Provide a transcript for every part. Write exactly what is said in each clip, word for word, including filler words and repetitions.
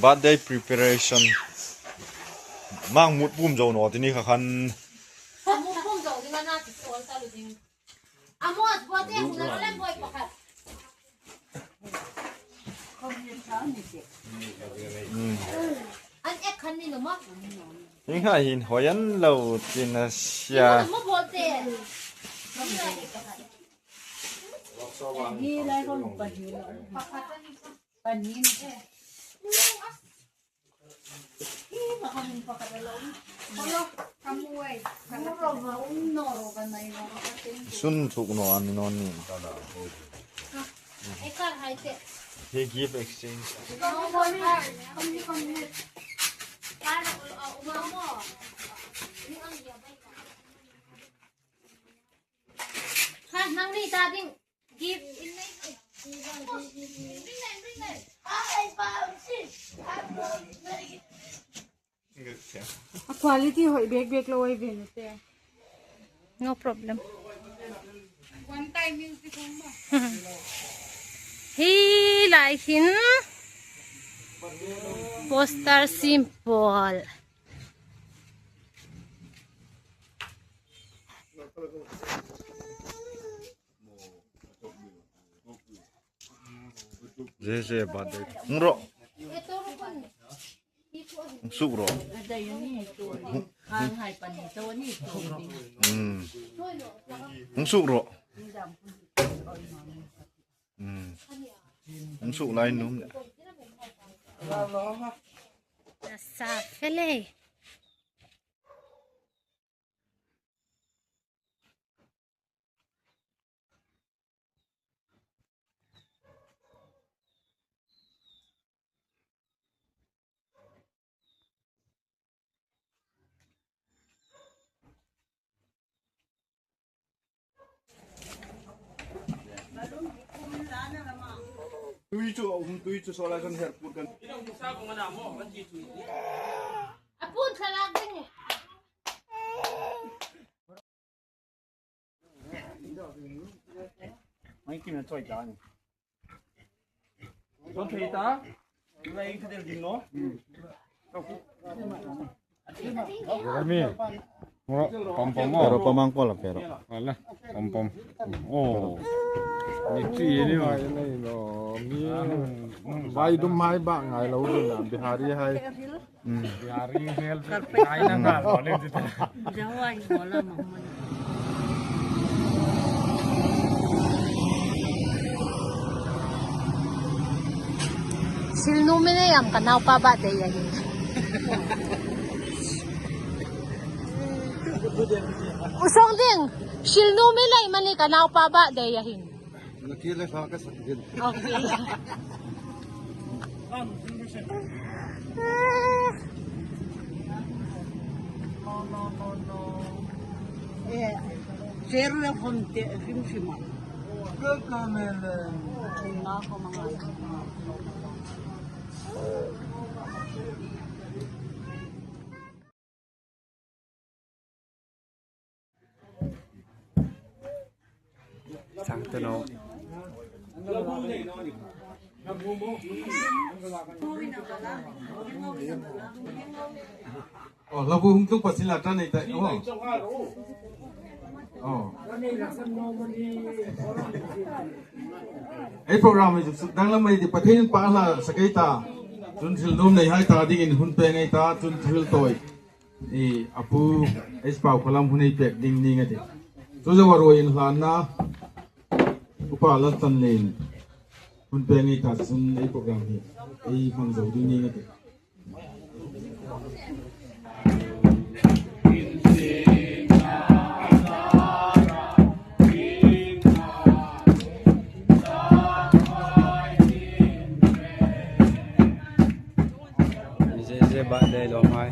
Birthday preparation. Mang mut pum zo naw ti ni kha khan. Mut pum zo ding a na ti suol ta lu ding. A mut bo te huna lem boi pakhat. An ek khan ni lo ma. Hi kha hin hoian lo tin a sia. Ni lo ma bo te. Hi lai hon pa hi lo. Pakhat. Panin. Sun thuk naw an naw ni. He gift exchange. Ha, nang ni ta ding. Gift. A quality hoi bek bek lo ai ve na te. No problem. One time use the phone. Hi lai hin poster simple. Ze ze ba de. Hung ro. Hung suk ro. Hmm. Hung suk ro. Hmm. Hung suk lai nuom le. Sa fele. Tui chu, um, tui chu solar kan her put kan. A pun thlalak ding. Mai kim na choi ta ni. Choi thei ta. Lai ka del din no. Jeremy. Mo, pom pom mo. Pero pamang ko la pero. Wala. Pom pom. Oh. Ni chi ni. Vai nei lo. Mi. Vai dum hai ba ngai lo ni na Bihari hai. Sil nuom mi nei am ka naupa birthday a hin. U Songding, sil nuom mi nei am a ni ka naupa birthday a hin. Nakile fa ka sak din. Okay. No, no, no, no. Eh, zero le fonte, rim sima. Ka kamele. Ina ko manga. Sang te no. Oh, labu hung tung pasil ata nei ta. Oh. Oh. Ei program ei suk dang lam ei di Pathien pa la sakai ta. Chun thil nuom nei hai ta dingin hun pe ngai ta, chun thil toi. I a pu, ei spau khalam hun ei pek ding ni nga ti. Chu zo ruoi inhlanna. Upa Laltanlien. Hun pe ngai ta chun ei program hi. Ei hmang zo ding ni nga ti. Ze ze ba de lo mai.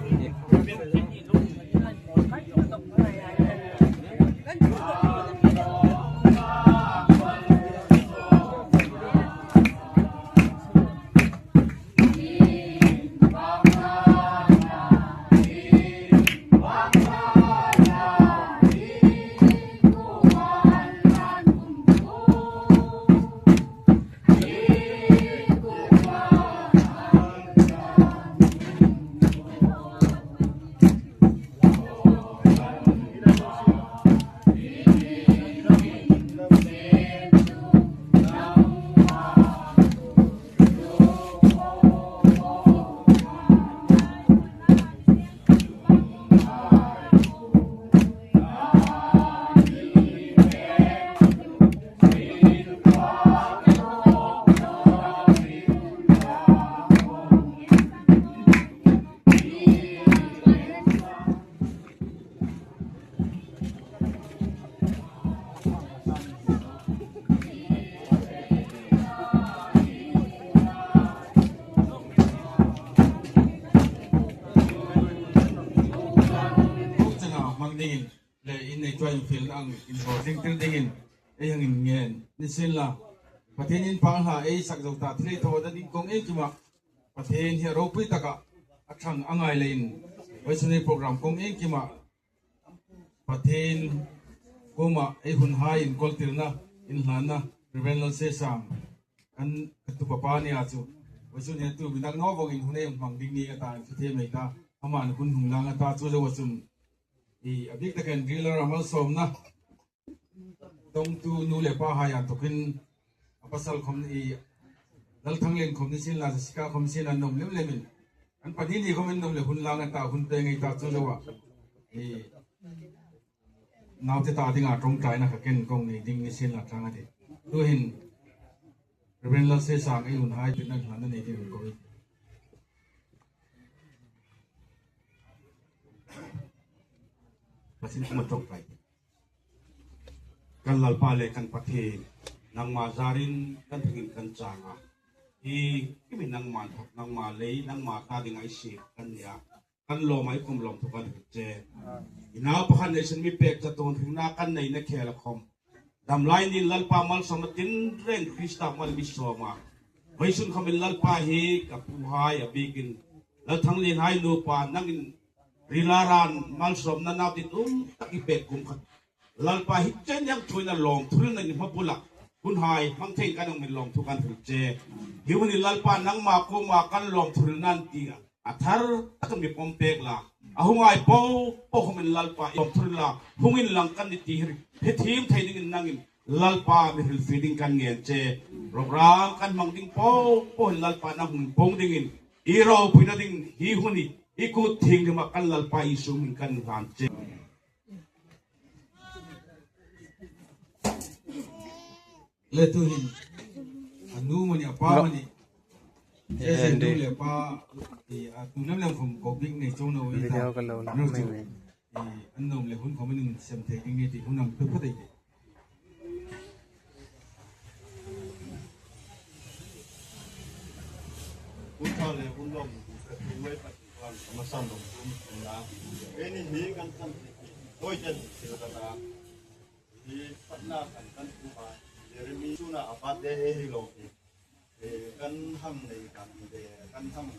Le in nei tuai in fiel ang in ro ding tir dingin ei hang in ngen ni sin la. Pathienin pang ha ei sak zo ta thilei tho da ding kong ei kima. Pathien hi ropui taka a thang angai le in. Vaisuni program kong ei kima. Pathien kuoma ei hun hai in kol tirna in hlanna Reverend Lalsesang. Kan ka tu papa ni a chu. Vaisuni tu binak no vong in hun ei hmang ding ni a ta in chu te mai ta. Ama hun hung lang a ta chu zo chun. I a bik ta kan rila ramal som na. Tawngtu nu le pa hai an tokin a pasal khom i Lalthanglien khom ni sin la sika khom sin an nom lem lem in. An pahni ni khom in nom le hun lang a ta hun pe ngei ta chu lo a. I naute ta dinga ṭawngṭaina ka ken kong nei ding ni sin la tang a ti. Tu hin Reverend Lalsesang ei hun hai pin an hlan nei ding ko. Pathien kuoma ṭawngṭai. Kan Lalpa le kan Pathien, nangma zarin kan thingin kan chang a. Hi, hi mi nangma thok, nangma lei, nangma ta dinga i siem kan nia. Kan lawm a i kum lawmthu kan hril che. I nau pakhat nei sin mi pek chatuon hringna kan nei na khela khom. Dam lai ni Lalpa malsawmna tinreng Krista mal mi sawm a. Vawisun khom in Lalpa hi ka pu hai a bikin. Lalthanglien hai nupa nangin rila ran malsawmna nau ti tum tak i pek kum khat. Lalpa hi chen yang thuina lawmthu hrilna ni hma bula. Hun hai hmang thei kan ang min lawmthu kan hril che. Hi hun hi Lalpa nangma kuoma kan lawmthu hrilna an ti a. A thar tak mi pawm pek la. A hung ai po po hung in Lalpa i lawmthu hril la. Hung inlang kan ni ti hi. Hi thiem thei dingin nangin Lalpa mi hrilfie ding kan ngen che. Program kan hmang ding po po hin Lalpa nang hung pawng dingin. I ropuina ding hi hun hi. I kut thienghlim a kan Lalpa Isu hmingin kan hlan che. Le tu hin a nu mani a pa mani. Che che nu le pa i a tu lem lem khom ko bik nei chong no i ta. Video ka lo la nu chu. I an nom le hun khom in sem thei ding ni ti hun ang tu pha dei. Hun tha le hun lawm ka tu mai pa. Kan hmasa lawm tum tum la. Keini hi kan kan doi chen thil ka ta. Hi patna kan kan tu a. Jeremy suna a birthday hi hi lo hi. Eh, kan hang nei kan de kan hang.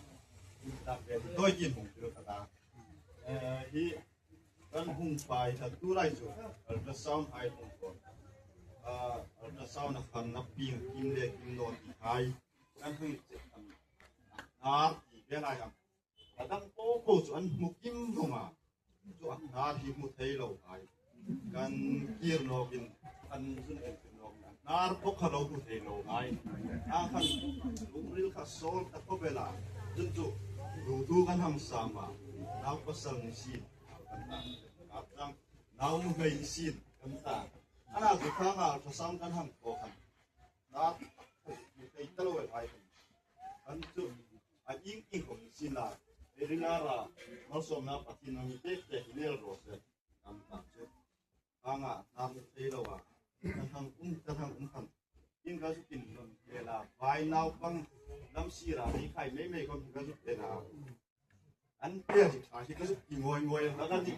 Dak de doi kin hung thil ka ta. Eh, hi kan hung pai ta tu lai chu. Ultrasound ai hung ko. Ah, ultrasound a kan na ping kim le kim lo ti hai. Kan hung che kan. Nar ti be lai am. A dang po po chu an hmu kim vong a. Chu a hnar hi hmu thei lo ngai. Kan kir nawkin, kan zun en kir nawkin, a hnar bawk kha lo hmu thei lo ngai. A khan lungril kha sawl ta khawp el a. Chun chu, rutu kan hang sam a. Nau pasal ni sin, kan ta. Nau nuhmei ni sin, kan ta. Ana chu khang a ultrasound kan hang ko khan. Nau, ni thei ta lo el ai khan. Kan chu, a ing ing khom sin la, e ring a ra, malsawmna Pathien a mi pek pek hi nei ro se, kan ta chu. Khang a, hnar hmu thei lo a, kan hang um, kan hang um khan. In ka zuk inlawm ve la, vai naupang lam sira ni khai mei mei khom ka zuk ve la. An pe hi ṭha hi ka zuk ti ngoi ngoi la ka ni.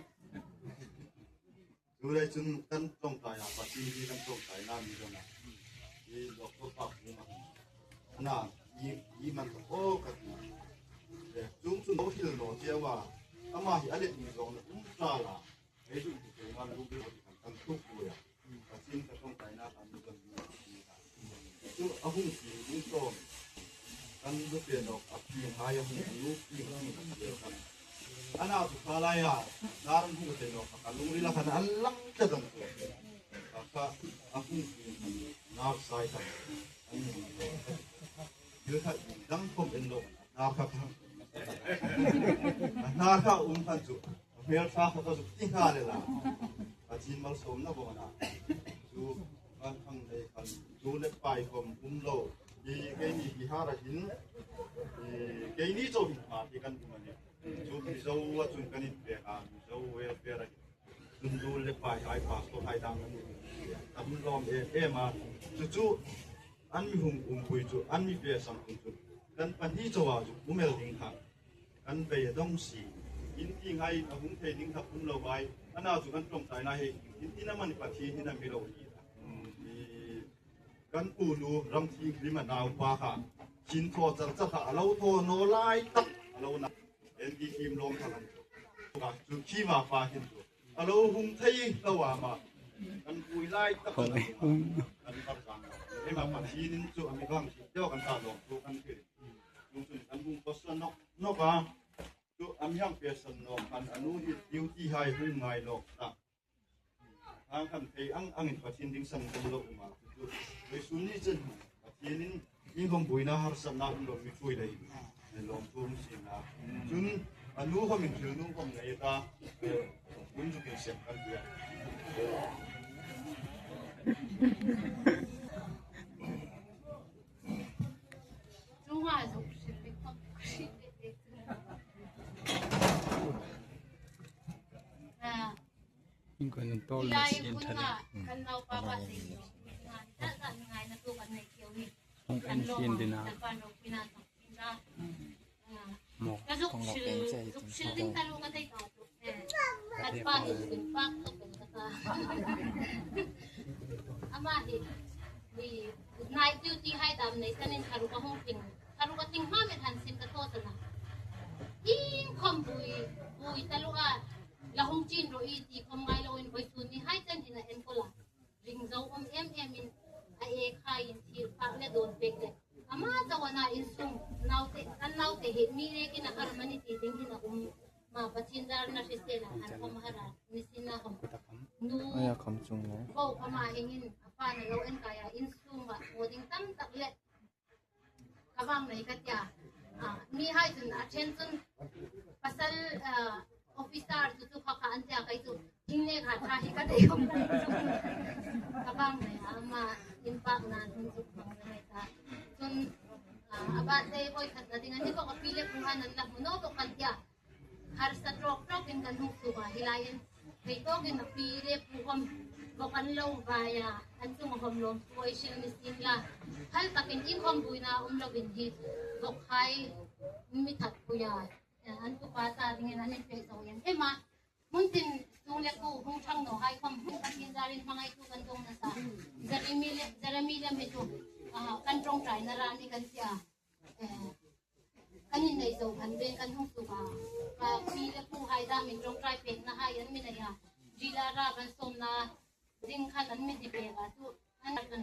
Chu lai chun kan ṭawngṭai a, Pathien hi kan ṭawngṭaina mi dona. Hi doctor pa kum a. Ana, i, i man ka aw ka ti. Eh, chung chun lo hil lo che wa. Ama hi a let ni zawng na um ta la. Ei zuk ti te man lu bi kan kan tu ku ya. Pathien ka ṭawngṭaina kan mi dona. Chu a hung ti ding tawm. Kan lu pe nawk a pi hai a hung lu pi pi kan. Ana chu kha lai a, nar hung thei nawk kha lungril a khan an lang ta dang chu. Kha a hung ti nar sai ta. An hung thil kha dang khom en lo. Nar kha kha. Nar kha um khan chu. Hmel ṭha kha ka zuk ti nghal el a. Pathien malsawmna vawng a na. Chu kan hang nei khan, nu le pa khom um lo. I keini Bihar a hin, i keini chau hin hma hi kan um a nih. Chu Mizo a chun kan inpek a, Mizo welfare a hin. Chun nu le pa hai pastor hai dang kan um. Kan lawm em em a. Chu chu an mi hung umpui chu, an mi fe sam kun chu. Kan pahni chau a chu um el ding kha. Kan bei a dawng si. In ti ngai a hung thei ding kha um lo vai. A Ana chu kan ṭawngṭaina hi, in, in amani Pathien hin a mi lo ni a. I, kan punu Ramthienghlim a naupa kha, chin thaw char char kha, a lo thaw naw lai tak, a lo na. N D P lawm kha kan chu khi ma pa hin chu. A lo hung thei lo a ma. Kan pui lai tak a lo na. Kan kar kang. Ema Pathien in chu a mi vang si deu kan ta lawm chu kan kir. Chung chun kan hung pawsa nawk nawk a. Chu a mi hang pêsan nawk khan a nu hi duty hai hung ngai nawk ta. Hang khan thei ang angin Pathien ding san ding lo um a. Chu vawisun ni chen Pathienin inkhawmpuina harsatna um lo mi ṭhuoi lei. Lawm tum sin a. Chun a nu khawmin thil nu khawm nei ta. Hun chu kin sem kan tia. Chunga zuk hril dik khawm ka hriet dik dik. Ah. Inkhawm tawlna lai sin hun ṭha a le. Kan naupa pa te. Ngai na tu kan nei keu hi. Hung en sin ding a. Kan naupa ropui na. Mo, ka zuk hril, zuk hril ding ka lu ka thei ta chu. Eh, kan pa hi zuk pak ka pawm ka ta. Ama hi, hi, night duty hai dam nei sanin kha ru ka hung ting. Kha ru ka ting hma met han sin ka thaw ta na. Inkhawmpui, pui ta lu a, la hung chin ro i ti khawm ngai loin vawisun ni hai chen hin a enkawl a. Ring zo um em em in a ek hai in thil phak le dawn pek le. Ama chauh ana insung naute, kan naute hi mi nekin a har mani ti ding hin a um. Ma Pathien dar na hrisel a han khawm har a, mi sin na khawm. Nu. Aya kham chung le. Bo khawm a hingin a pa na lo en kai a insung a aw ding tam tak le. Ka vang nei ka tia. Ah, mi hai chun a ṭhen chun pasal, ah, officer chu chu kha kha an tia kai chu. Thing ne kha ṭha hi ka dei khawm ka ni chu. Ka vang nei a, ama inpakna hun chu vang nei ta. Chun, ah, a birthday boikhatna ding a ni bawk a, pi le pu hai an la hmu naw bawk kan tia. Harsa tawk tawkin kan hung suk a, hi laiin. Thei tawkin a pi le pu khawm bawk an lo vai a, an chunga khawm lawm puoi hril ni sien la. Hal takin inkhawmpuina um lovin hi bawk hai mi that pui a. An tupa ta dingin an inpek zo em em a. Hmun tin sung le ku hung ṭhang naw hai khawm hung Pathien zarin hmangaitu kan dawng nasa. Jeremy le, Jeremy le mi chu, ah, kan ṭawngṭaina ra ni kan tia. Eh, kan innei zo khan veng kan hung suk a. Ka pi le pu hai damin ṭawngṭai pekna hai an mi nei a. Rila ra kan sawmna ding khan an mi ti pek a. Chu an kan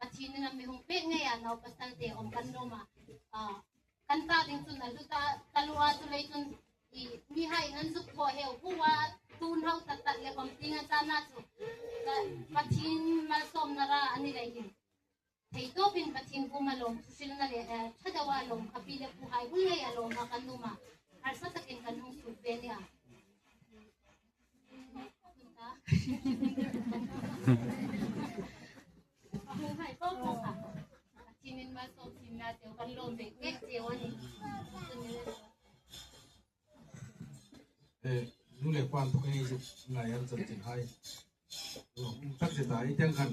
Pathienin a mi hung pek ngei a, nau pasal te awm kan lawm a. Ah, kan ta ding chun a lu ta, ta lu a chu lei chun i mi hai an zuk thaw heu hu a, tun hau tak tak le khawm ting a ta na chu. Ka Pathien malsawmna ra a ni lei hin. Thei tawpin Pathien kuoma lawm thuhrilna le, eh, ṭha deu a lawm, ka pi le pu hai bul ngei a lawm a kan um a. Harsa takin kan hung suk ve nia. Pathienin malsawm sinna cheu kan lawm ve ve cheu a nih. Eh, nu le pa an thawk ngei zuk ngai an chanchin hai. Tak zeta i tiang khan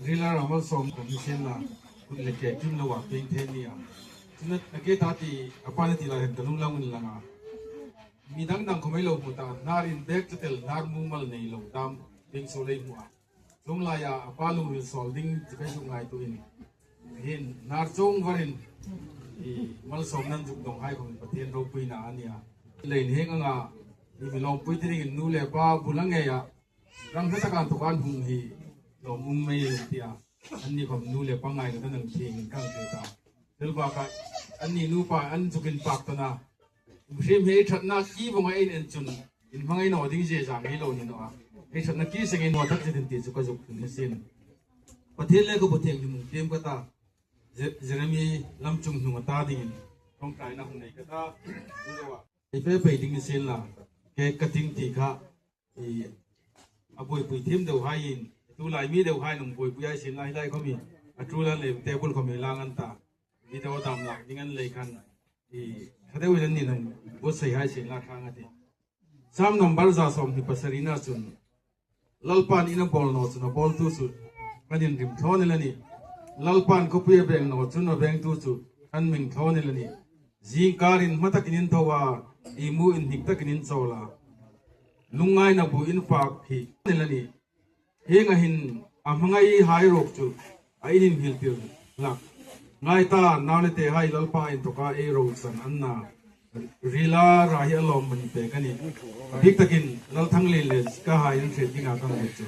rila ra malsawm khawm ni sien la, kut le ke kim lo a peng the ni a. Chun a ke ta ti a pa ni ti lai hen ka lung lang un lang a. Mi dang dang khawm ei lo hmu ta, hnar inbek tlatel, hnar mumal nei lo dam, beng so lei hmu a. Chuong laia a pa lungril sawl ding ti ka zuk ngaituoin. Hin hnar chuong varin i malsawmna zuk dawng hai khawm Pathien ropuina a nia. Leiin hieng anga i mi lawmpui ti dingin nu le pa bul a ngeia rang hla taka an thawk an hung hi lawmum mei tia. Anni khawm nu le pa ngai ka ta nang thing kan ti ta. Thil baka anni nupa an zuk inpak ta na. Hrim hi ei ṭhatna ki vawng a ei en chun, inhmangai naw ding zie zang hi lo ni naw a. Ei ṭhatna ki sengin naw tak zet in ti chu ka zuk hril ni sien. Pathien le ka bu thienghlim hung tiem ka ta. Je-, Jeremy Lamchunghnunga ta dingin ṭawngṭaina hung nei ka ta. Ei fe pei ding ni sien la. Ke ka ting ti kha. I, a buoipui thiem deu haiin, tu lai mi deu haiin hung buoipui hai sien la hi lai khawm hi, a ṭul an le table khawm hi lang an ta. Video dam lak ding an lei khan, i, ṭha deuin an nin hung buotsai hai sien la ṭhang a tih. Sam number za sawmhni pasarina chun, Lalpan in a bawl naw chun a bawltu chu kan inrim thlawn el a nih. Lalpan khawpui a veng naw chun a vengtu chu kan meng thlawn el a nih. Zingkarin hma takin in tho a, imu inhnik takin in chawl a. lungngaina bu in fak hi ni la ni. Hieng a hin a hmangai hai ruok chu a inhil tir hlak. Ngai ta, nau le tehai, Lalpa inthawka ei rochan an na rila ra hi a lawmman pek a nih. A bik takin Lalthanglien le Zikahai an hriet dinga kan hriet chu,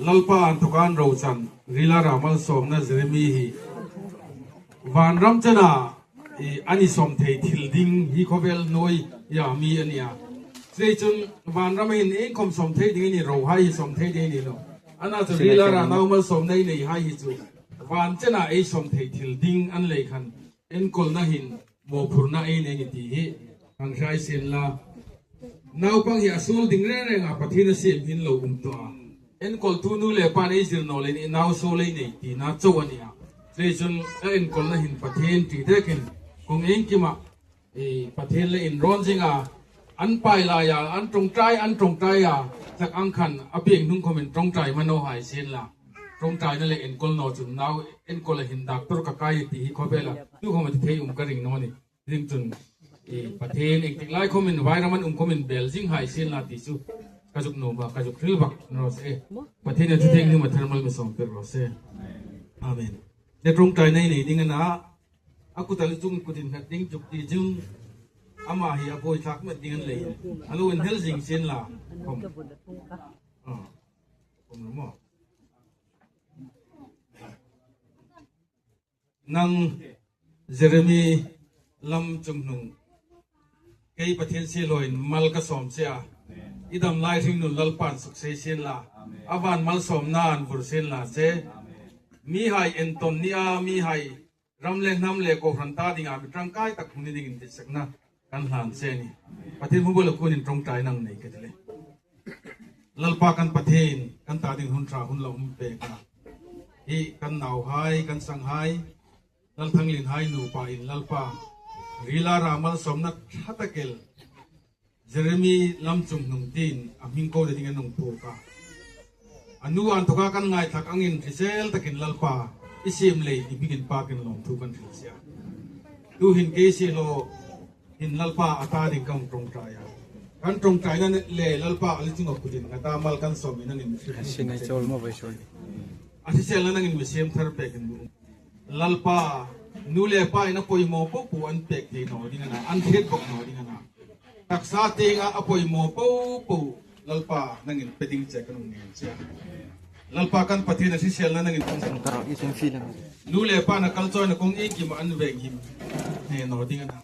Lalpa inthawka an rochan rila ra malsawmna Jeremy hi vanram chena, i, an sawm thei thil ding hi khawvel hnuoia mi a nih a. Chuleiin chun vanrama hin iengkhom sawm thei ding a ni, rohai hi sawm thei ding a ni naw. Ana chu rila ra nau malsawmna ei nei hai hi chu van chena ei sawm thei thil ding a ni lei khan enkawlna hin mawphurna ei nei a nih ti hi hang hriet sien la. Naupang hi a suol ding reng renga Pathien a siem hin lo um tah a. Enkawltu nu le pa'n ei zir naw leiin i nau suol ei nei tina chau a nih a. Chuleiin chun a enkawlna hin Pathien ṭi tekin kong iengkima, e, Pathien le inrawn zinga an pai laia, an ṭawngṭai, an ṭawngṭaia, tak ang khan a pieng hnung khomin ṭawngṭai ma naw hai sien la. Ṭawngṭaina le enkawl naw chun nau enkawl a hin doctor ka kai ti hi khawvela tu khawm a ti thei um ka ring naw ni. Chuleiin chun, e, Pathien engtik lai khomin, vairam an um khomin bel zing hai sien la ti chu ka zuk nuom a, ka zuk hril bak naw se. Pathien a thu thienghlim a tharmal mi sawm pek raw se. Amen. Le ṭawngṭaina nei ding a na, a kut a lu chung kutin nghat ding zuk ti zing, ama hi a buoi thlak met ding a ni leiin a lo inhel zing sien la. Khawm. A, khawm lo maw. Nang Jeremy Lamchunghnung, kei Pathien siehlaw in mal ka sawm che a. I dam lai hringnun Lalpa'n suksei sien la. A van malsawmna an vur sien la che. Mihai entawn ni a, mihai ram le hnam le kohran ta dinga mi ṭangkai tak hung ni dingin ditsakna kan hlan che a nih. Pathien hmu bula kunin ṭawngṭaina nei ka ti le. Lalpa kan Pathien, kan ta ding hun ṭha hun lo um pek a. Hi kan nauhai, kan sanghai, Lalthanglien hai nupa in Lalpa, rila ra malsawmna ṭha tak el Jeremy Lamchunghnung tiin a hming ko dingin an hung phuok a. A nu inthawka kan ngaithlak angin hrisel takin Lalpa i siem leiin i hming inpakin lawmthu kan hril che a. Tuhin kei siehlaw in Lalpa a ta ding kan ṭawngṭai a. Kan ṭawngṭaina le Lalpa a lu chunga kutin nghat a, mal kan sawmin nangin mi hriselna nangin mi siem thar pekin. Lalpa, nu le pain a poimaw popo an pek thei naw ding a na, an hriet bok naw ding a na. Taksa tienga a poimaw popo Lalpa nangin pe ding che kan hung ngen che a. Lalpa kan Pathien, a hriselna nangin kan hung ngen che a. Nu le pain a kal chawina kong iengkima an venghim hne naw ding a na.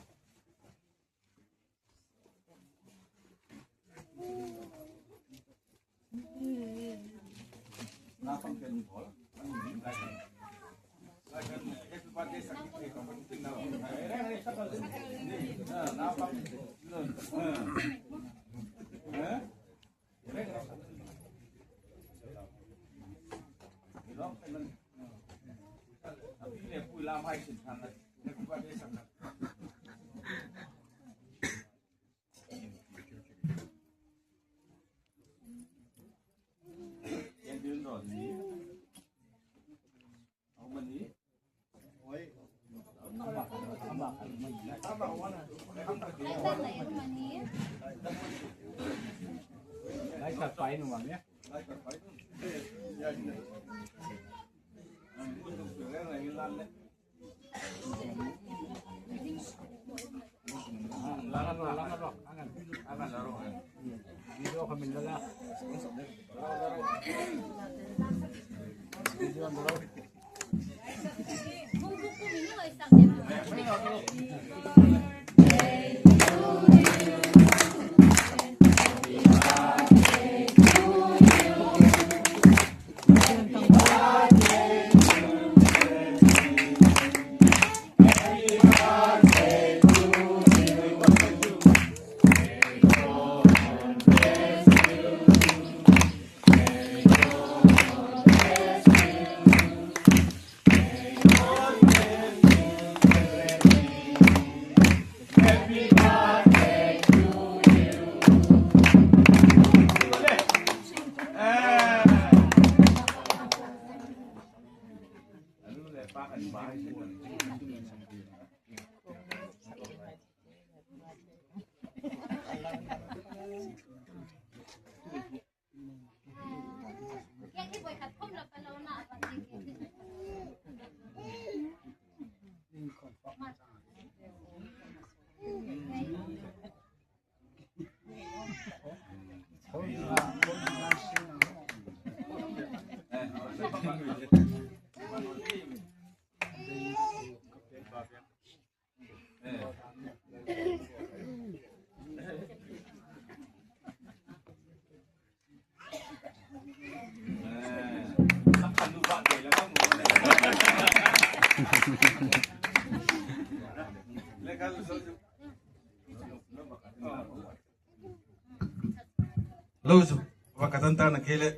Lo chu, va ka tan ta na ke le,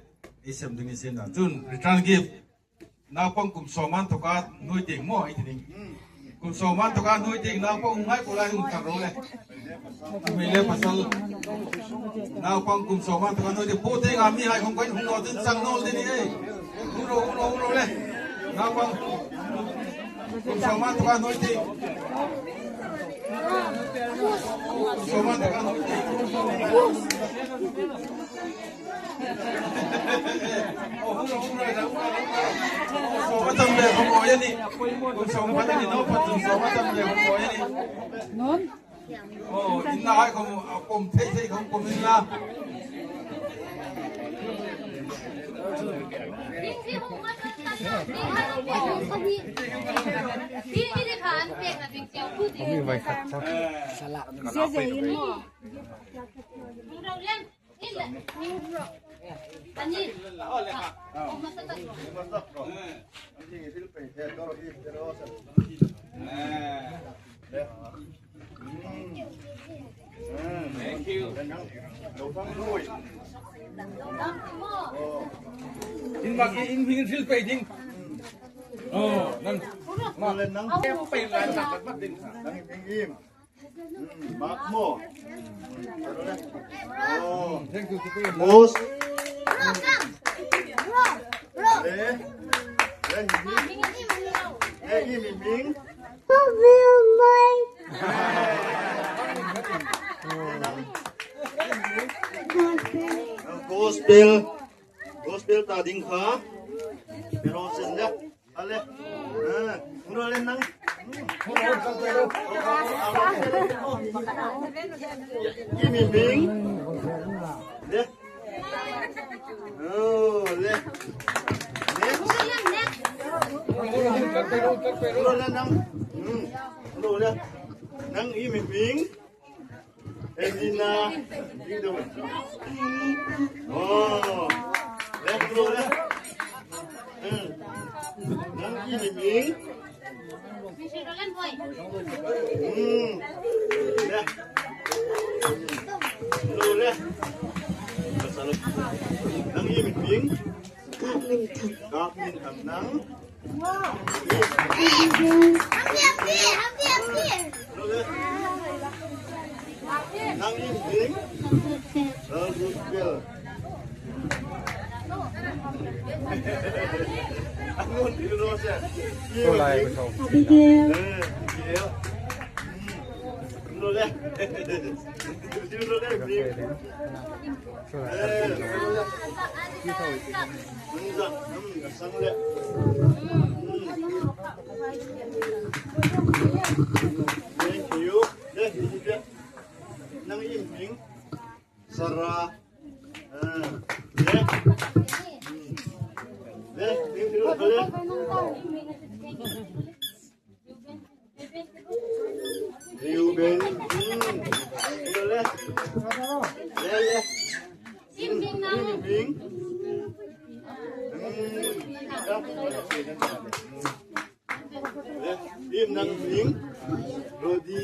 i sem ding i sem na. Chun, return gift. Naupang kum sawm an tawka nuoi tieng maw, i ti ding. Kum sawm an tawka nuoi tieng naupang ngai ko lai hung thar ro le. Hmei le pasal. Naupang kum sawm an tawka nuoi tieng. Pu tieng a mi hai hung ko in hung lo tin sang nol ding ni ei. Hung ro, hung ro, hung ro le. Naupang kum sawm an tawka nuoi tieng. Kum sawm an tawka nuoi tieng. Sawm a tam le khawm awi a nih. Sawm a tam le khawm awi a nih. Nun? Oh, inna hai khawm, a pawm thei thei khawm pawm inla. Thank you. In mak in, in hming hril pei ding. Oh, nang. Ma le nang. Pei lai tak tak ding. Nang hming im. Hmm, mak mo. Oh. Thank you, Kipri. Mos. Le. Le, hming. Le, hming, hming. Gospel. Gospel ta ding kha. Pero sen le. Ale. Ah, hung ro le nang. Hming, hming. Le. Oh, le. Next. Hung ro le nang. Hmm. Hung ro le. Nang hming, hming. Edina. Oh. Le, hung ro le. Hmm. Nang hming, hming. Hmm. Le. Hung ro le. Nang hming, hming. Kap min thang. Kap min thang nang. Nang hming, hming. Gospel. Angun, you know, sir. Abigail. Eh, Abigail. Hmm. You know that? You know that? Thank you. Nang hming. Sarah. Ah. Le. Le. Le. Reuben. Hmm. Le, le. Le, le. Hmm. Hmm. Le, im nang hming. Rodi.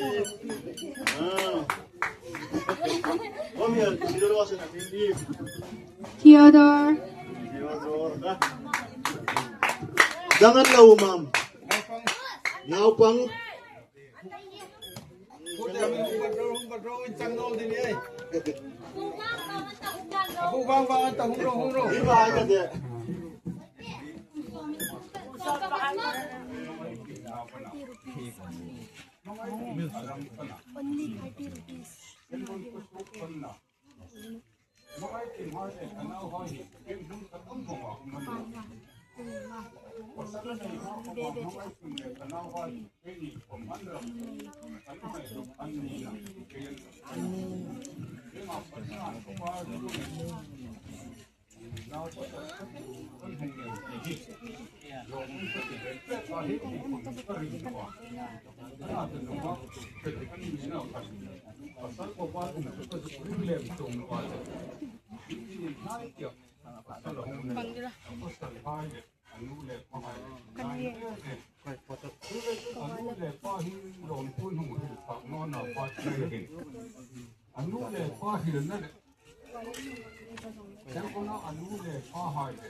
Ah. Kom here, Theodore. Theodore. Theodore. Dang an lo, Ma'am. Naupang. Hung ro, hung ro. Hung ro, hung ro. Hung ro, hung ro. Only thirty rupees. Kan ni. Anu le pa hi lawmthu hung hril tak nawna pa thei hin. Anu le pa hrilna le. Kan kona anu le pa hai le.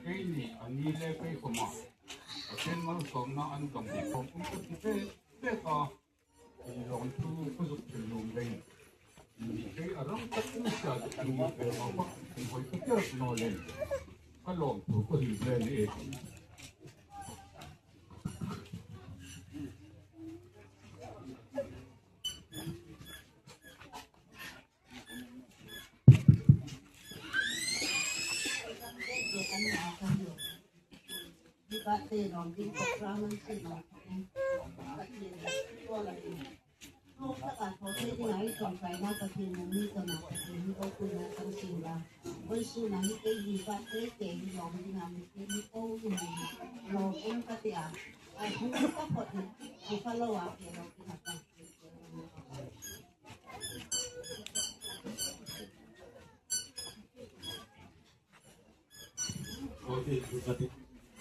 Keini ani le kei khoma. Ken mal somna an dong hi khom um ka ti pek pek a. Lawmthu ka zuk hril nuom leiin. Kei a ram tak ni sa ka ni ve ma pa, hoi ka ker naw leiin. Ka lawmthu ka hril ve ni e.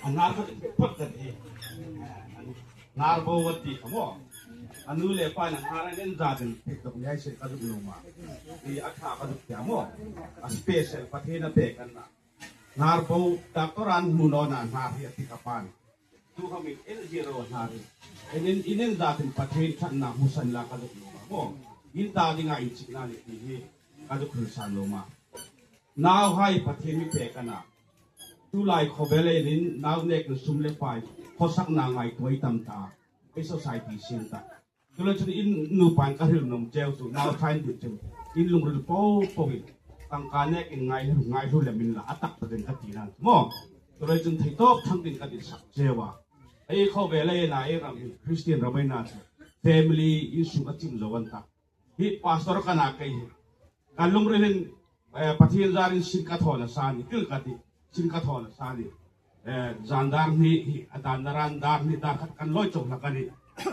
Ana ka ti phak ka ti. Nar bo wa ti ka mo. Anu le pa na nar an za den phek tok ni ai se ka zuk nuom a. Ti a tha ka zuk ti a mo. A special Pathien a pek an na. Nar bo doctor an hmu nawna nar hi a ti ka pan. Tu kha min el zero nar hi. En en in en za den Pathien ṭhatna hmu san la ka zuk nuom a mo. In ta dinga inchikna ni ti hi ka zuk hril san nuom a. Nauhai Pathien mi pek a na. Tulai khawvel ei rin nau nek sum le pai khawsakna ngaituo tam ta. Ei society sin ta. Tulai chun in nupain ka hril nuom cheu chu nau ṭha in ti chu. In lungril po po in. Tangka nek in ngai ngai hlu lem in la a tak takin ka ti nan. Mo. Tulai chun thei tawk thang tin ka ti sak cheu a. Ei khawvel ei na ei ram hi Christian ram ei na chu. Family insung a chim zo an ta. Hi pastor ka na kei hi. Ka lungril hin, eh, Pathien zarin sin ka thaw nasa ni, til ka ti, sin ka thaw nasa ni. Eh, zan dar ni, hi, a dan na ran dar ni, dar khat kan lawi chawk hlak a ni.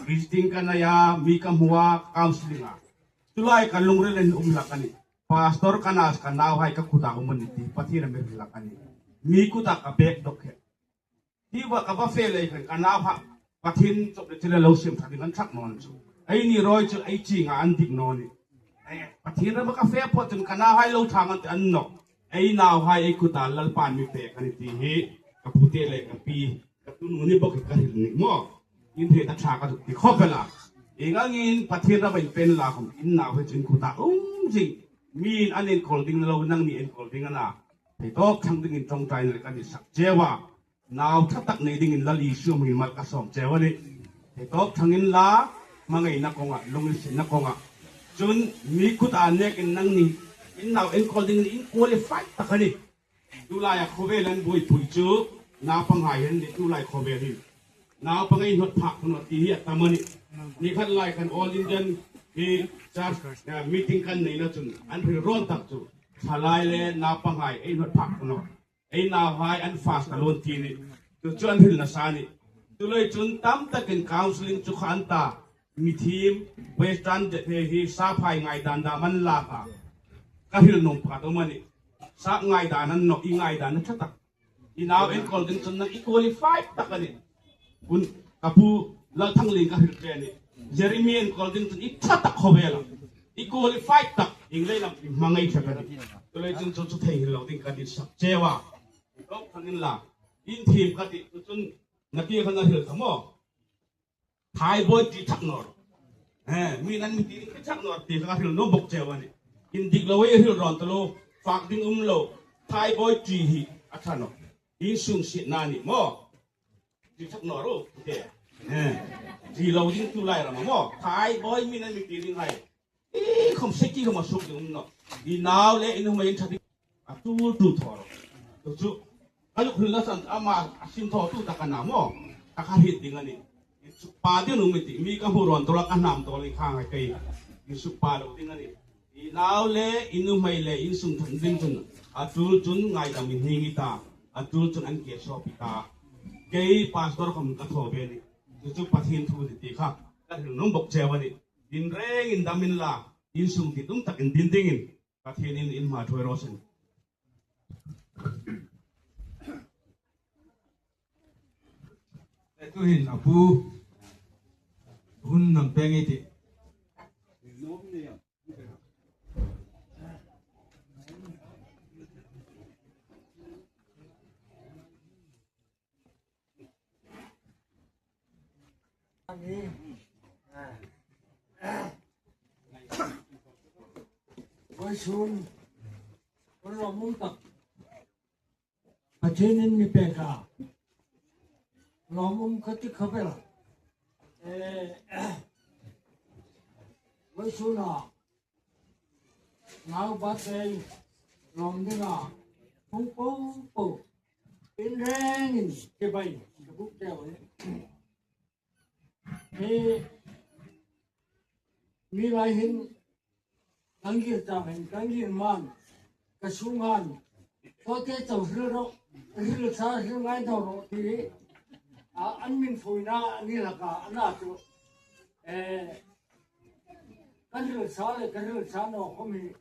Visiting ka nei a, mi ka hmu a, counseling a. Tulai ka lungril hin um hlak a ni. Pastor ka na ka nauhai ka kuta um a ni ti, Pathien a mi hril hlak a ni. Mi kuta ka pek dok he. Hi va ka va fe lei khan ka nau ha. Pathien chawp le thil lo sim ṭha ding an ṭhak naw ni chu. Ei ni rawi chu ei chinga an dik naw ni. Eh, Pathien ram ka fe phawt chun ka nauhai lo ṭha ngan ti an nawk. Ei nauhai ei kuta Lalpan mi pek a ni ti hi. Ka pute le ka pi. Ka tunu ni bawk ka hril ni maw. In hriet a ṭha ka zuk ti khawp el a. Ieng angin Pathien ram ei pek la khom in nauhai chu in kuta um zing. Mi'n an enkawl ding lo nangni enkawl ding a na. Thei tawk thang dingin ṭawngṭaina le ka ni sak cheu a. Nau ṭha tak nei dingin Lal Isu hmingin mal ka sawm cheu a nih. Thei tawk thang inla, hmangaina kawnga, lunginsietna kawnga. Chun mi kuta nekin nangni, in nau enkawl dingin in qualified tak a nih. Tulai a khawvel an buoipui chu, naupanghai an nih tulai khawvel hin. Naupang ei hnawt phak naw ti hi a tam a nih. Ni khat lai khan All Indian hi church, eh, meeting kan neina chun, an hril rawn tak chu. Thalai le naupanghai ei hnawt phak naw. Ei nauhai an fast alone ti ni. Chu chu an hril nasa ni. Tulai chun tam takin counseling chu kha an ta. Mi thiem Western det he hi sap hai ngaidan dam an lak a. Ka hril nuom pakhat um a nih. Sap ngaidan an nawk i ngaidan a ṭha tak. I nau enkawl ding chun nang i qualified tak a nih. Hun ka pu Lalthangling ka hril che a nih. Jeremy enkawl ding chun i ṭha tak khawvel a. I qualified tak, ieng leilam i hmangai ṭha ka nih. Tulai chun chu chu thei hril lo ding ka ni sak cheu a. Ṭawk thang inla. In thiem ka ti, chu chun na ti khan a hril kha maw. Thai boi ti thak nawr. Eh, mi'n an mi ti thak nawr ti kha hril nuom bawk cheu a nih. Indik lo ei hril rawn ta lo, fak ding um lo. Thai boi ti hi a ṭha nawh. Insung sietna ni maw. Ti thak nawr u, ti. Eh, ti lo ding tulai ram maw. Thai boi mi'n an mi ti ding hai. I khom seki khom a suk ding um nawh. I nau le in hmai in ṭha ding. A tul tul thaw ro. Chu chu. Ka zuk hril nasan ama a sin thaw tu tak a na maw. Ka kha hriet ding a nih. I Sukpa ding um i tih, mi ka hmu rawn tawk a, ka hnam tawk le khang hai kei. Insukpa lo ding a nih. I nau le, i nuhmei le, insung ṭhat ding chun, a tul chun ngaidam inhning i ta, a tul chun an ke sawp i ta. Kei pastor khom ka thaw ve a nih. Chu chu Pathien thu ni ti kha, ka hril nuom bok cheu a nih. Din rengin dam inla, insung ti tum takin din dingin, Pathienin in hma thuoi raw seh. Tuhin a pu, hun nang peng i tih. Vawisun, kan lawmum tak. Pathienin mi pek a. Lawmum ka ti khop el. Eh, vawisuna, nau birthday lawm dinga, hung po po. In rengin, ke bai, ke buk te bai. Hi, mi lai hin, kan gir ta hin, kan gir man, ka sungan, ko te chau hril ro, hril sa hril ngai do ro, ti, a, an min foina, ni laka, ana chu, eh, kan hril sa le, kan hril sa naw khom hi,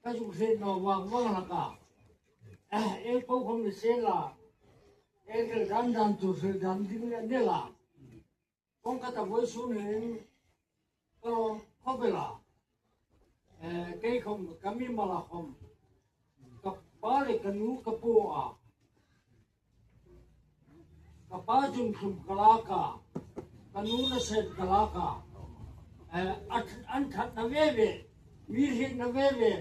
ka zuk hriet naw vang vang hlak a. Eh, ei po khom ni se la. Ei hril dan dan chu hril dan ding le ni la. Kawng ka ta vawisun hin ka lawm khop el a. Eh, kei khom ka mimal a khom. Ka pa le ka nu ka po a. Ka pa zun khum ka lak a, ka nu naset ka lak a. Eh, a th-, an thatna ve ve, mi hrietna ve ve.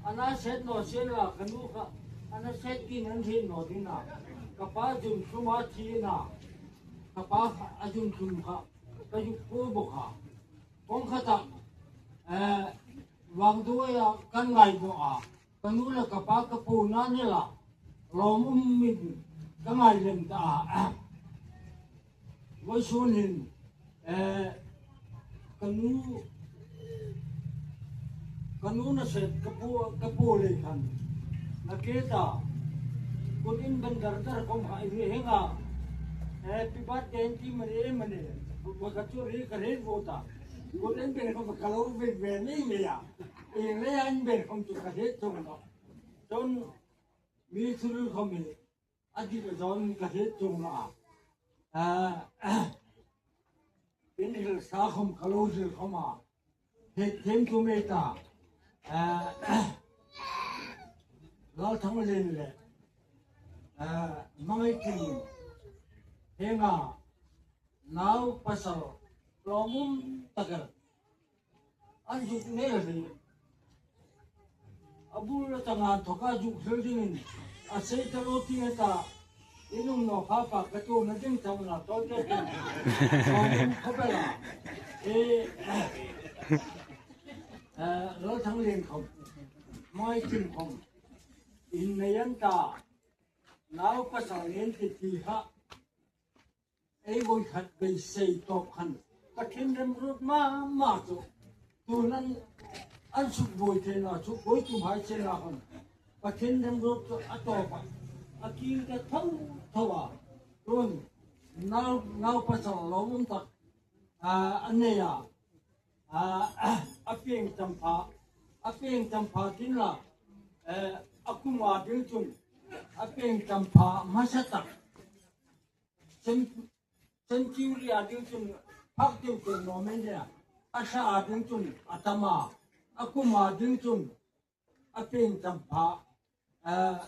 Ana set naw sien la ka nu kha, ana set kin an hriet naw ding a. Ka pa zun khum a thi a. Ka pa kha a zun khum kha, ka zuk po bok a. Kawng khata, eh, vang duoia kan ngai bok a. Ka nu le ka pa ka po na ni la, lawmum min ka ngai lem ta a. Vawisun hin, eh, ka nu, ka nu naset ka po, ka po le khan. Na ke ta, kut inben dar dar khom hai hi henga. Eh, happy birthday ti mani, mani. Wa ka chu ri ka ri vo ta. Kut inben khom ka lo ve ve ni me ya. Inben khom chu ka hriet chuong naw. Chun mi thil khom hi, a dik a zawn ka hriet chuong naw a. Ah, in hril sa khom ka lo hril khom a. Hriet thiem chu me ta. Ah, Lalthanglien le, ah, Mangaikim henga nau pasal lawmum tak el. An zuk nei hril. A bul a chang an thawka zuk hril dingin a sei ta lo ti nge ta. In um naw pha pa ka tuomna ding chang la tawl te. Lawmum khop el a. Eh, eh, Lalthanglien khom. Mangaikim khom. In nei an ta. Nau pasal nen ti ti ha. Ei voi khat beisei tawp khan Pathien remruot ma ma chu. Tuhin an suk voi thei naw chu, voi tum hai chen la hon. Pathien remruot chu a tawp a. A kil ka tho tho a. Tun nau, nau pasal lawmum tak, a, a nei a. A, a pieng champha, a pieng champha tin la, eh, a kum a ding chun, a pieng champha hmasa tak. Cen-, century a ding chun phak deu chun naw mei nia. A sa a ding chun a tam a. A kum a ding chun a pieng champha, eh,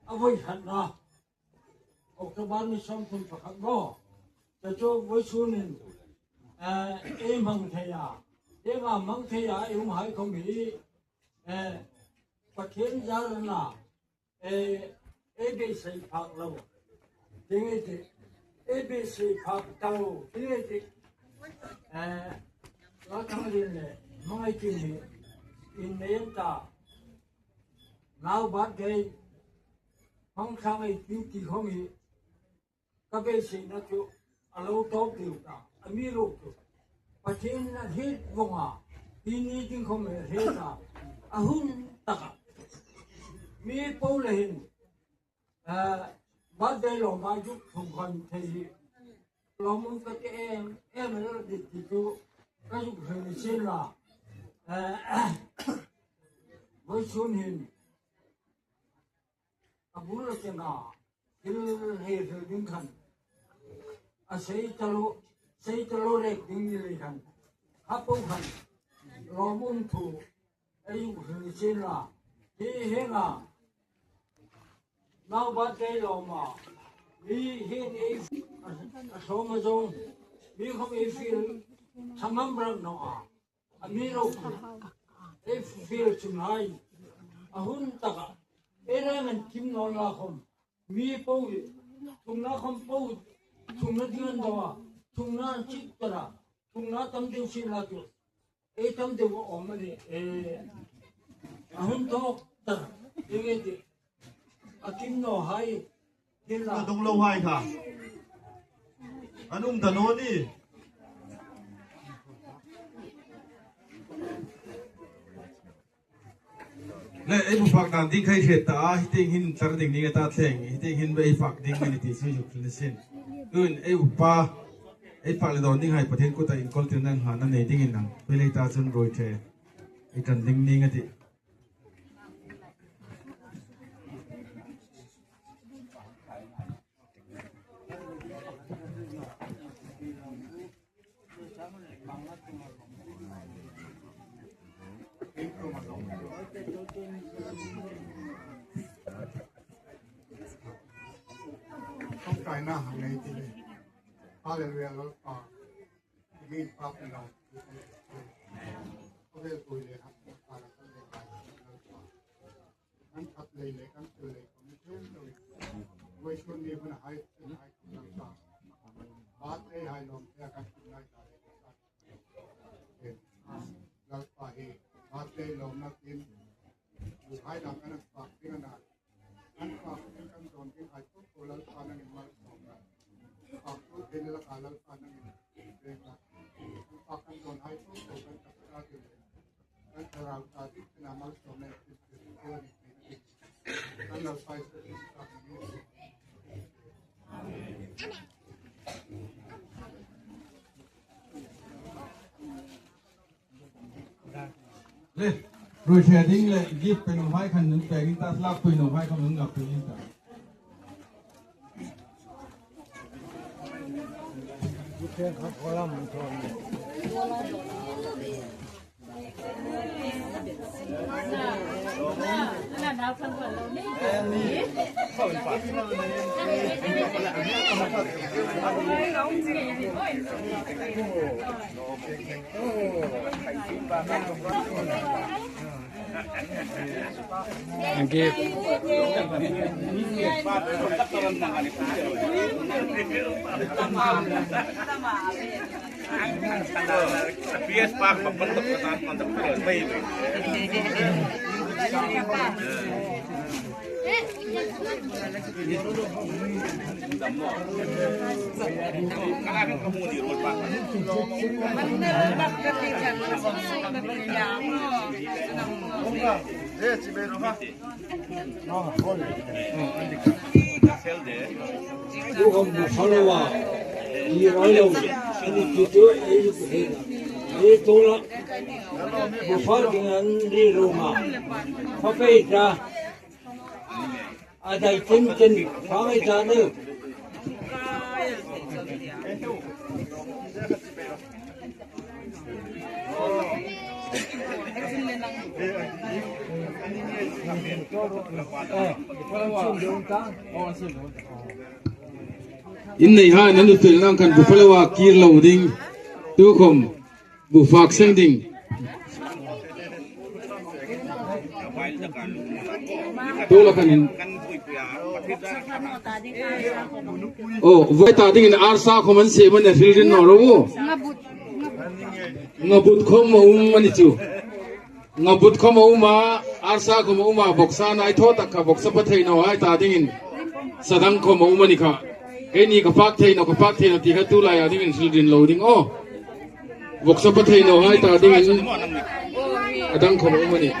a voi khatna. October ni sawmthum pakhat maw. Chu chu vawisun hin, eh, ei hmang thei a. Ei hmang thei a, ei um hai khom hi, eh, Pathien zar a na. Eh, ei beisei phak lo. Ding ei ti. Ei beisei phak ta lo. Ding ei ti. Eh, Lalthanglien le Mangaikim hi in nei an ta. Nau birthday hmang thlang ei ti ti khom hi. Ka beiseina chu A lo tawp deu ta, amiruokchu Pathien a hriet vong a, hi ni ding khom a hriet a, a hun taka. Mi po le hin, eh, birthday lawm a zuk thung kan thei hi. Lawmum ka ti em em a lo dit ti chu, ka zuk hril sin la. Eh, vawisun hin, a bul a chenga, thil hei hril ding khan, a sei ta lo, sei ta lo rek ding ni lei khan, a po khan, lawmum thu, ei hril sin la, hi henga, nau birthday lawm a, mi hin ei, a, a sawm a zawng, mi khom ei fiel, tha ngam rak naw a. Amiruokchu, ei fiel chunghai, a hun taka, ei rang an kim naw la khom, mi po, thungna khom po, thungna ding an daw a, thungna an chik ta la, thungna tam deu sin la chu, ei tam deu a awm a nih, eh, a hun tawk ta, ei nge ti. A kim naw hai, thil la. A dong lo hai kha. An um ta naw ni. Le, ei bu fak dan ding khai hriet ta a, hi tieng hin tlar ding ni nga ta thleng, hi tieng hin ei fak ding ni ti chu zuk hril sin. Tuin ei upa, ei fak le dawn ding hai Pathien kuta inkawl tirna hla nei dingin ang. Pei lei ta chun ruoi the. Ei tan ding ni nga ti. Ṭawngṭaina hang nei ti le. Hallelujah, Lalpa. Min pa pen lo. Ko ve ko le ha. Kan khat lei le kan tu lei ko ni chen lo. Vawisun ni hun hai, hai kan ta. Birthday hai lawm te kan tu ngai ta le. Lalpa hi, birthday lawmna tin, bu hai dang kan fak ding a na. Kan fak ding kan dawn ding hai tu ko Lalpa nangin malsawmna. Fak tu te Lalpa, Lalpa nangin. Kan fak kan dawn hai tu ko kan ta ka ding. Le, ruoi the ding le, gift pe nuom hai khan nun pe ding ta, tlak pui nuom hai khan nun ngap pe ding ta. Tukhom bu falowa, i ralo, ani titu, e, e, e tola, bu fal ding an ri roma, fa pei ta, a dai ten ten, fa ngai ta ne. In nei hai nan u tel nang kan bu falowa kir lo ding. Tukhom bu fak seng ding. Tu la kan in. O, vai ta dingin arsa khom an se man a hril rin naw ro. Nga but khom a um a ni chu. Nga but khom a um a, arsa khom a um a, vawksa nai thaw tak kha vawksa pa thei naw hai ta dingin. Sa dang khom a um a ni kha. Keini ka fak thei naw, ka fak thei naw ti kha tu laia dingin hril ring lo ding aw. Vawksa pa thei nawhai ta dingin a dang khawm a um a nih.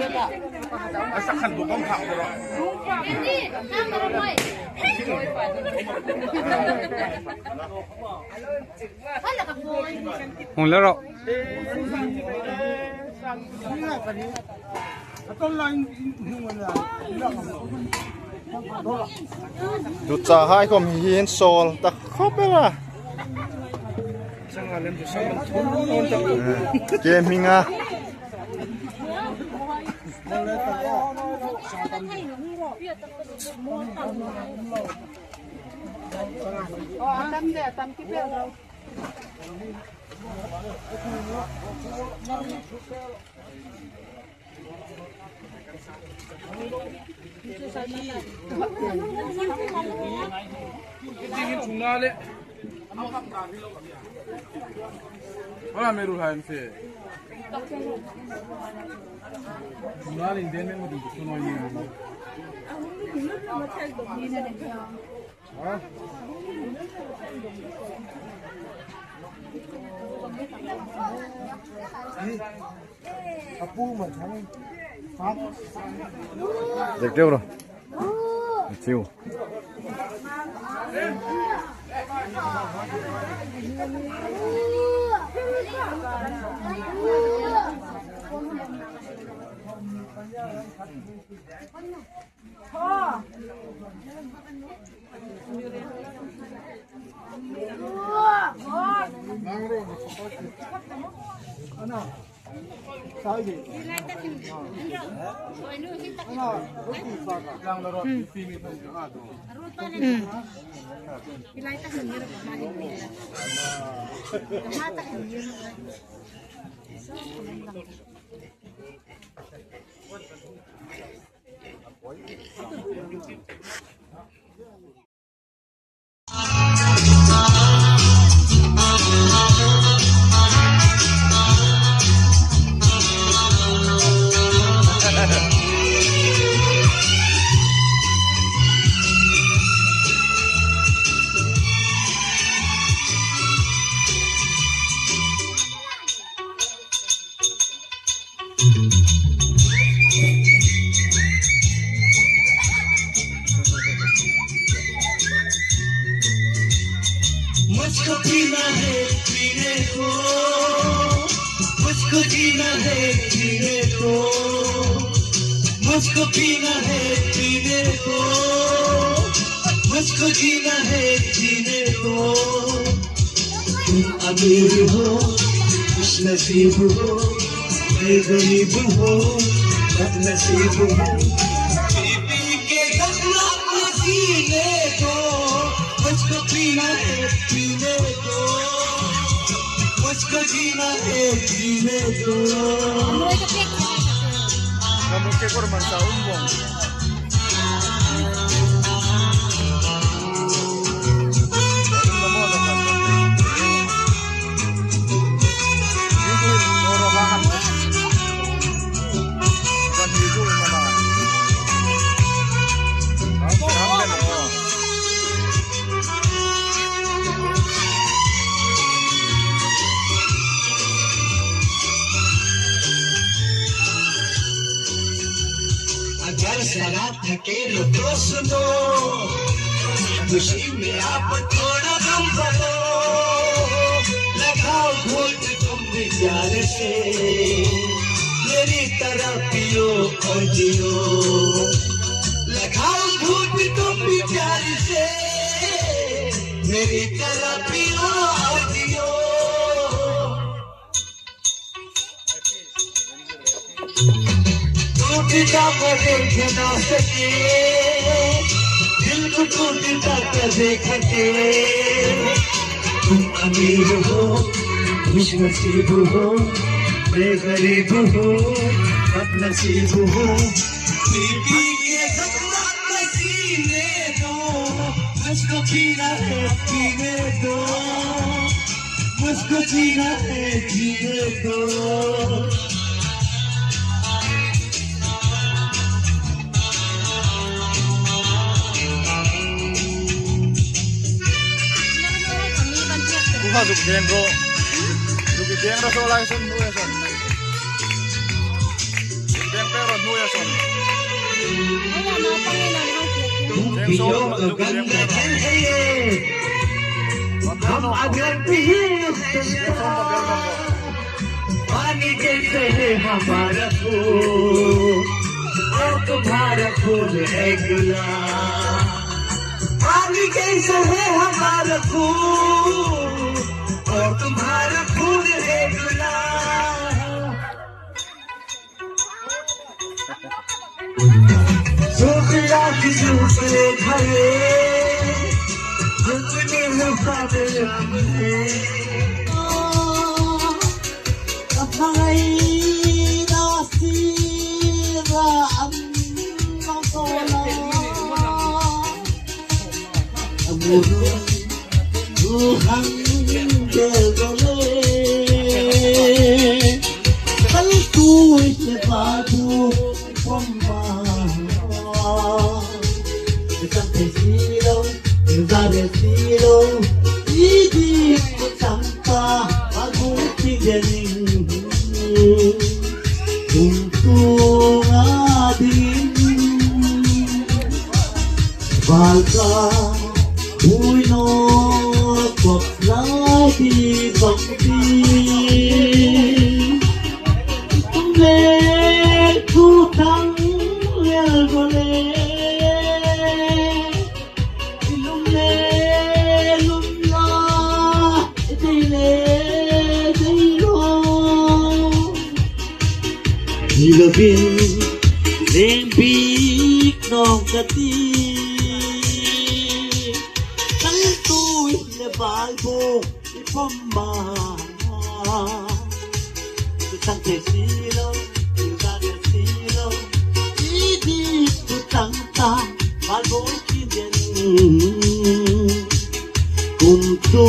Hung la ro. Ducha hai khom hi hin sol ta khop el a. Ke minga. Dek deu ro. Chiu. मुझको पीना है पीने को, मुझको जीना है जीने को, मुझको पीना है पीने को, मुझको जीना है जीने को। तुम अमीर हो, खुशनसीब हो, मैं गरीब हूँ, बदनसीब हूँ। पी पी के गफलत में जीने दो, मुझको पीना है पीने दो, मुझको जीना है जीने दो। अगर जरा थके हो तो सुनो, खुशी में आप थोड़ा गम भरो, लगाओ घूंट तुम भी प्यार से, मेरी तरह पियो और जियो। लगाओ घूंट तुम भी प्यार से, मेरी तरह पियो और जियो। टूटता मैं देख ना सके, दिल को टूटता क्या देख के। तुम अमीर हो, खुशनसीब हो, मैं गरीब हूँ, बदनसीब हूँ। पी पी के सपना जीने दो, मुझको पीना है पीने दो, मुझको जीना है जीने दो। Zuk deng ro. Zuk deng ro, so lai son, hnuoia son. Zuk deng pek ro, hnuoia son. Deng so, zuk deng pek ro. Deng so, deng so. पानी जैसे है हमारा खून और तुम्हारा खून है गुलाब। पानी जैसा है हमारा खून और तुम्हारा खून है गुलाब। सूखला की सूखले घरे, झुकने में बादल हमने। Balka, buino, kop lai di bangti. Tum le, tu tang le, go le. Lum le, lum la, dei le, dei lo. Ni lo bin, lem bik nong ka ti. Tang tu le bal bo, i pom ma. Tang te si lo, i da te si lo. I di tu tang ta, bal bo ki den. Kum tu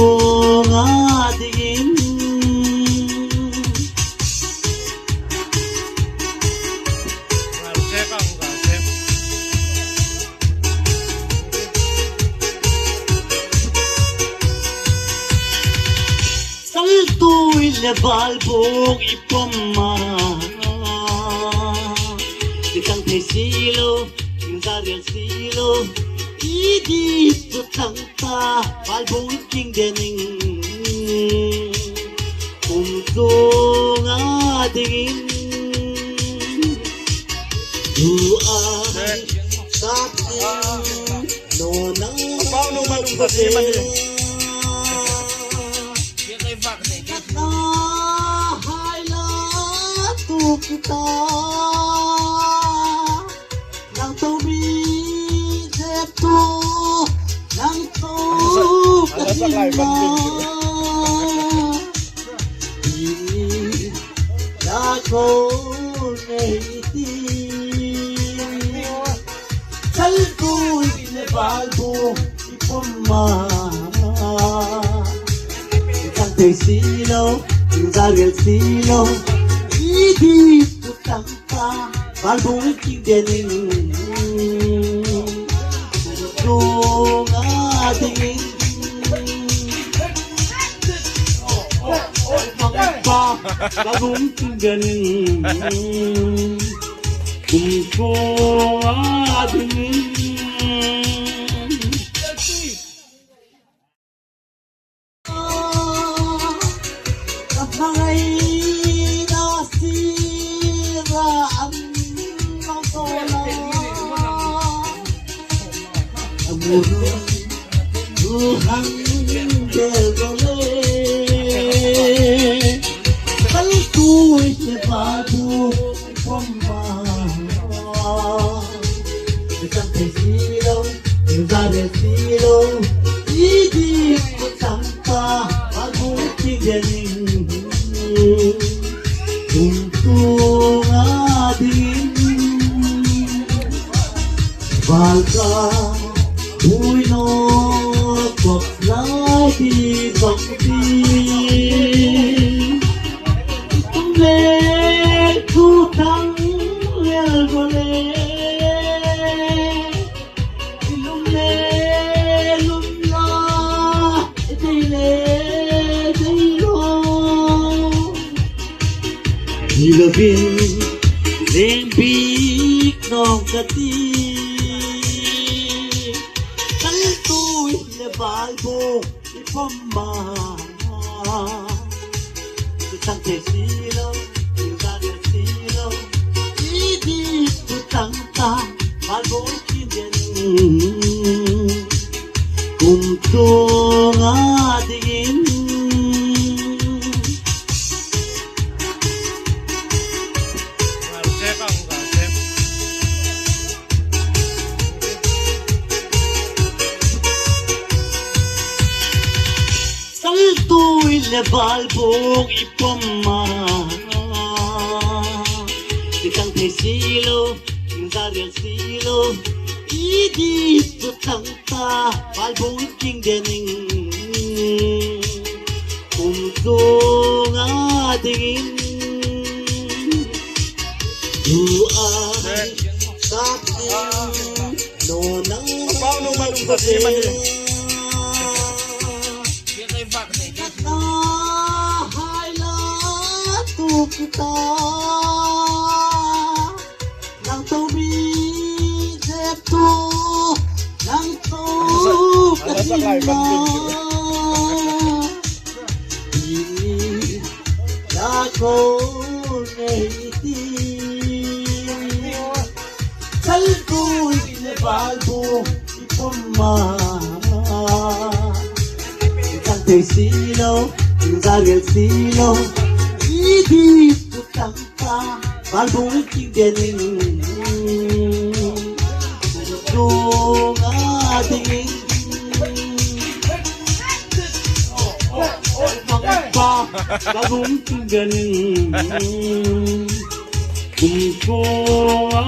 nga dingin. Sal tu in le bal bung i pom ma. Ni tang te si lo, ni za rel si lo, i di tu tang ta, bal bung i king de ning. Kum tu nga dingin. Tu a, sa ti, no na, pau no ma lung ta si ma ni. Hai la tu kita. Nang to mi je tu, nang to ka ti na. Ni la ko nei ti. Sal tu in le bal bo i pom ma. Tang te si lo, tang rel si lo. I di tu tang ta, bal bo i king de ning. Tu nga ding. Bal bo i king de ning. Kum ko a ding. Balka, buino, kop lai di bangti. Tum le, tu tang le, go le. Lum le, lum la, dei le. Ni lovin leng bik nawk ka ti. Kaltuoi le balbung i pawm ma. Ti tang thei si lo, ti tang thei si lo. I dit tu tang ta, balbung ki den. Kum tlunga dingin. Kaltuoi le balbung i pawm ma. Ti tang thei si lo, ti tang thei si lo. I dit tu tang ta, balbung ki den. Kum tlunga dingin. Du a, sa ti, no na. Pau no ma lung sa ti ma ni. Hai la tu kita. Nang to mi je tu, nang to ka ti na. Ni la ko nei ti. Kaltuoi le balbung i pawm ma. Ti tang thei si lo, ti tang thei si lo. I dit tu tang ta, balbung ki den. Tlunga dingin. Balbung ki den. Kum tlunga